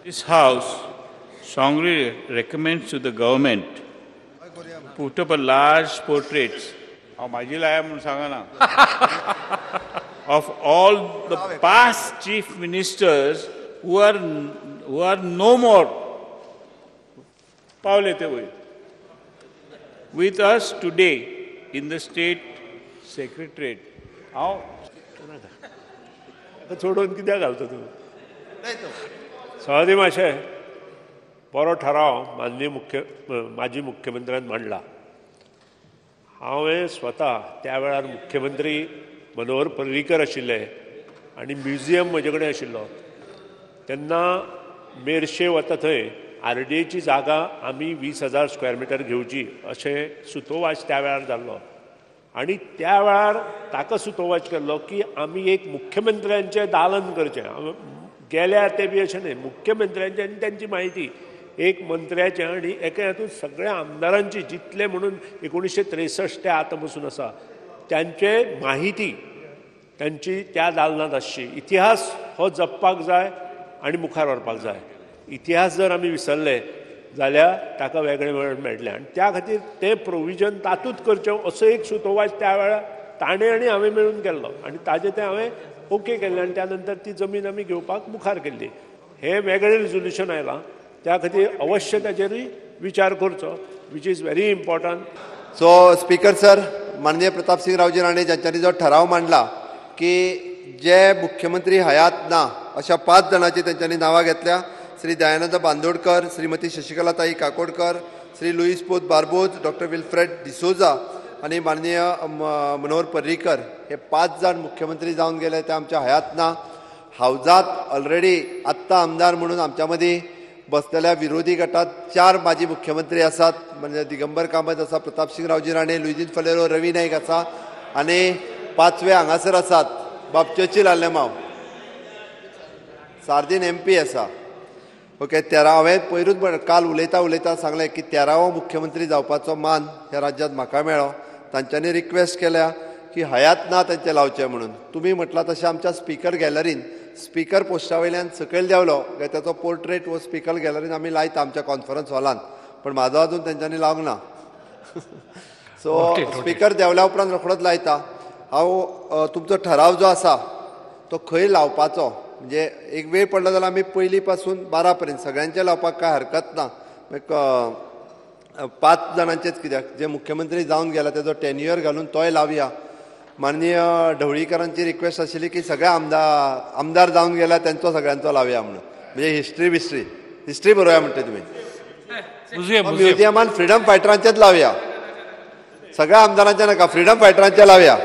This house strongly recommends to the government put up a large portraits हांव म्हाजी लाया म्हूण सांगना of all the past chief ministers who are no more पावले ते वयर with us today in the state secretariat. हांव सोडून कित्याक घालता तूं? सभापती माशे, बरो ठराव माननीय माजी मुख्यमंत्र्यान मांडला. हांवें स्वता त्या वेळार मुख्यमंत्री मनोहर पर्रीकर आशिल्ले आनी म्युझियम म्हजे कडेन आशिल्लो तेन्ना मेरशे वता थंय आरडीएची जागा आमी 20,000 स्क्वेअर मिटर घेवची अशें सुतोवाच त्या वेळार जाल्लो आनी त्या वेळार ताका सुतोवाच केल्लो की आमी एक मुख्यमंत्र्यांचें दालन करचें. गेल्या ते बी अशें न्हय, मुख्यमंत्र्यांचे आनी तांची म्हायती एक मंत्र्याचें आनी एका हातूंत सगळ्या आमदारांची जितले म्हणून 1963 ते आतां पसून आसा तांचे म्हायती तांची त्या दालनांत आसची. इतिहास हो जपपाक जाय आनी मुखार व्हरपाक जाय. इतिहास जर आमी विसरले जाल्यार ताका वेगळें वेळ मेळटलें आनी त्या खातीर तें प्रोविजन तातूंत करचें असो एक सुतोवाच त्या वेळार ताणें आनी हांवें मेळून केल्लो आनी ताजें तें हांवें ओके केल्लें आनी त्या नंतर ती जमीन आमी घेवपाक मुखार केल्ली. हें वेगळें रिजोल्युशन आयलां त्या खातीर अवश्य ताचेरूय विचार करचो, which is very important. So speaker sir, माननीय प्रतापसिंग रावजी राणे ज्यांच्यानी जो ठराव मांडला की जे मुख्यमंत्री हयात ना अशा 5 जाणांची तेंच्यांनी नांवां घेतल्या. श्री दयानंद बांदोडकर, श्रीमती शशिकलाताई काकोडकर, श्री लुईस पोत बार्बोज, डॉक्टर विल्फ्रेड डिसोजा आनी माननीय मनोहर पर्रीकर हे 5 जाण मुख्यमंत्री जावन गेले ते आमच्या हयात ना. हावजात ऑलरेडी आत्तां आमदार म्हणून आमच्या मदीं बसलेल्या विरोधी गटात 4 माजी मुख्यमंत्री आसात, म्हणजे दिगंबर कामत आसा, प्रतापसिंग रावजी राणे, लुईजीन फलेरो, रवी नायक आसा आनी 5वे हांगासर आसात बाब चर्चिल आलेमाव, सार्दीन MP आसा. ओके, 13 हांवें पयरूच काल उलयता उलयता सांगलें की 13वो मुख्यमंत्री जावपाचो मान ह्या राज्यांत म्हाका मेळ्ळो. तांच्यांनी रिक्वेस्ट केल्या की हयात ना तांचें लावचें म्हणून. तुमी म्हटलां तशें आमच्या स्पिकर गॅलरीन स्पिकर पोस्टा वयल्यान सकयल देंवलो काय ताचो पोर्ट्रेट हो स्पिकर गॅलरीन आमी लायता आमच्या कॉन्फरन्स हॉलान, पण म्हाजो अजून तेंच्यांनी लावंक ना. सो स्पिकर देंवल्या उपरांत रोखडोच लायता. हांव तुमचो ठराव जो आसा तो खंय लावपाचो म्हणजे एक वेळ पडलो जाल्यार आमी पयलीं पासून 12 पर्यंत सगळ्यांचे लावपाक कांय हरकत ना. 5 जाणांचेच कित्याक जे मुख्यमंत्री जावन गेला तेजो टेन्युअर घालून तोय लावया. माननीय ढवळीकरांची रिक्वेस्ट आशिल्ली की सगळे आमदार जावन गेला तेंचो सगळ्यांचो लावया म्हणून, म्हणजे हिस्ट्री बिस्ट्री हिस्ट्री बरोवया म्हणटा तुमी. म्युझियमान फ्रिडम फायटरांचेच लावया, सगळ्या आमदारांचे नाका, फ्रिडम फायटरांचे लावया.